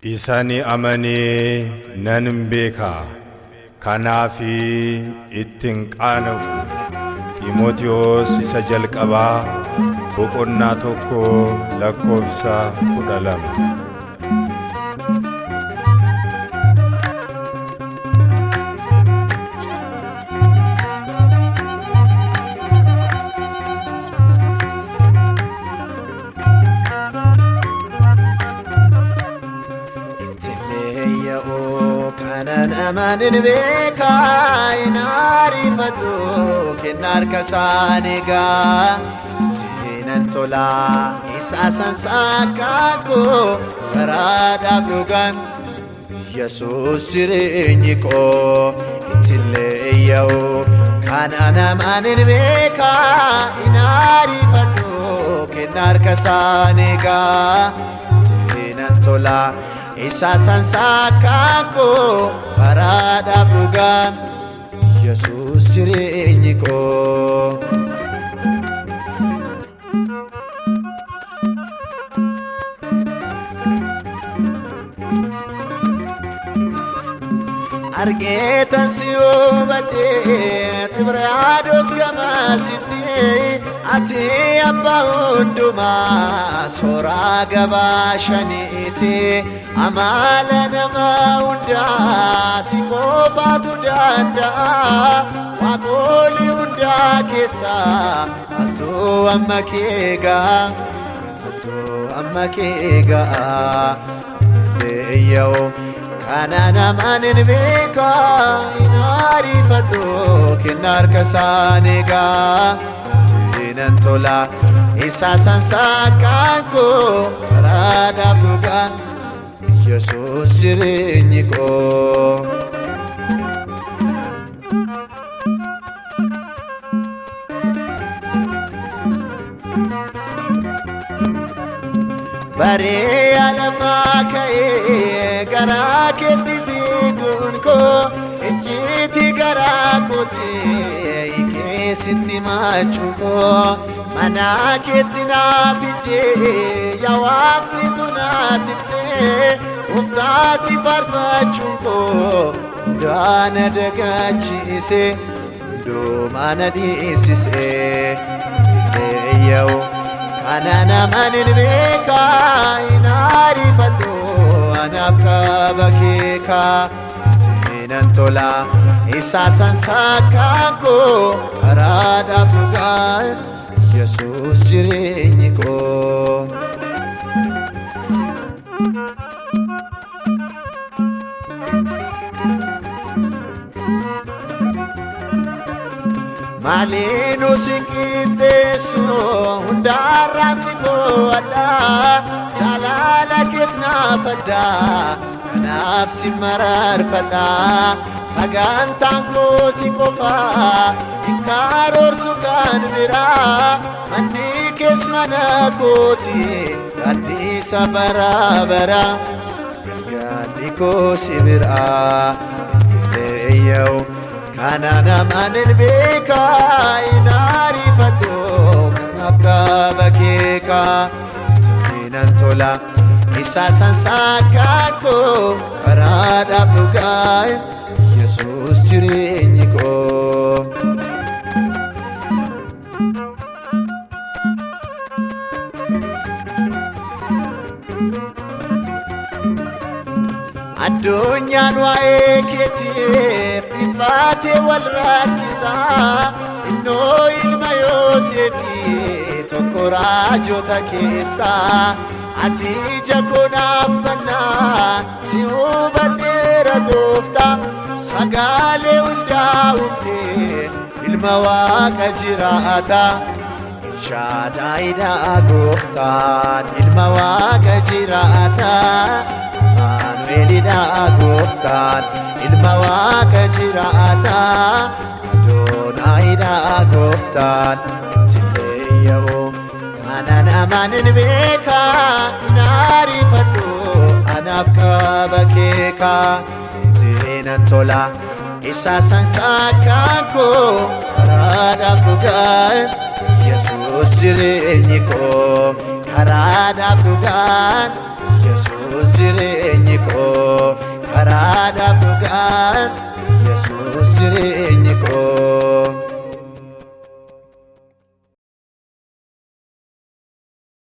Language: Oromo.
Isa ni amanee nan beeka, kanaafi ittiin qaana'u. Xiimotewos isa jalqabaa boqonnaa 1 lakkoofsa 12. Ittiin kanan amanin beekaa hin ariifadhu kenna harka isaan egaa ittiinan tolaa isaa sansaakkaan koo karaadhaaf dhugaan Yesuus jireenyi koo ittiin leeyya'u kanan amanin beekaa hin ariifadhu kenna harka isaan egaa ittiinan tolaa isaa sansaakkaan koo karaadhaaf dhugaan Yesuus jireenyi koo. Argeetan si hubadhee Xibriyaados gamaasitti ati abbaa hundumaa sooraa gabaa shaniiti amala nama hundaa si qofaatu danda'a waaqolii hundaa keessaa maaltu amma kee ga'a maaltu amma kee ga'a leeyya'u kana namaan beekaa hin ariifadhu kenna harka isaan egaa ittiinan tola isaa sansaakkaan koo karaadhaaf dhugaan Yesuus jireenyi koo. Baree lafaa ka'ee garaa keetti fiiguun koo icciitii garaa kooti keessatti maachuun koo mana keetti naa fiddee yaa waaqsitu naa tiksee gooftaa si faarfachuun koo hundaa na dagachiise hundumaa na dhiisise leeyya'u. Kana namanin beekaa hin ariifadhu anaaf qaba keekaa ittiinan tola isaa sansaakkaan koo karaadhaaf dhugaan Yesuus jireenyi koo. Maaliinu sin qixxeessu hundaarraa si fo'adha jaalala keet naaf adda kanaaf si mararfadha sagantaan koo si qofa hin karoorsu kan biraa manni kees mana kooti gaaddisa bara bara galgalli koo si biraa itti leeyya'u. Kana namanin beekaa hin ariifadhu kanaaf qaba keekaa ittiinan tola isaa sansaakkaan koo karaadhaaf dhugaan Yesuus jireenyi koo. Addunyaan waa'ee keetiif dhiphaatee wal rakkisaa innoo ilma Yoosefi tokko raajota keessaa ati ija koo naaf bannaa si hubadheera gooftaa sagaalee hundaa uumtee ilma waaqa jiraata. Elshaadaayidha gooftaan ilma waaqa jiraata. Maanu'eelidha gooftaan ilma waaqa jiraata. Adoonaayidha gooftaan itti leeyya'u. Kana namanin beekaa hin ariifadhu anaaf qaba keekaa ittiinan tola isaa sansaakkaan koo karaadhaaf dhugaan Yesuus jireenyi koo karaadhaaf dhugaan Yesuus jireenyi jireenyi koo, karaadhaaf dhugaan Yesuus jireenyi koo.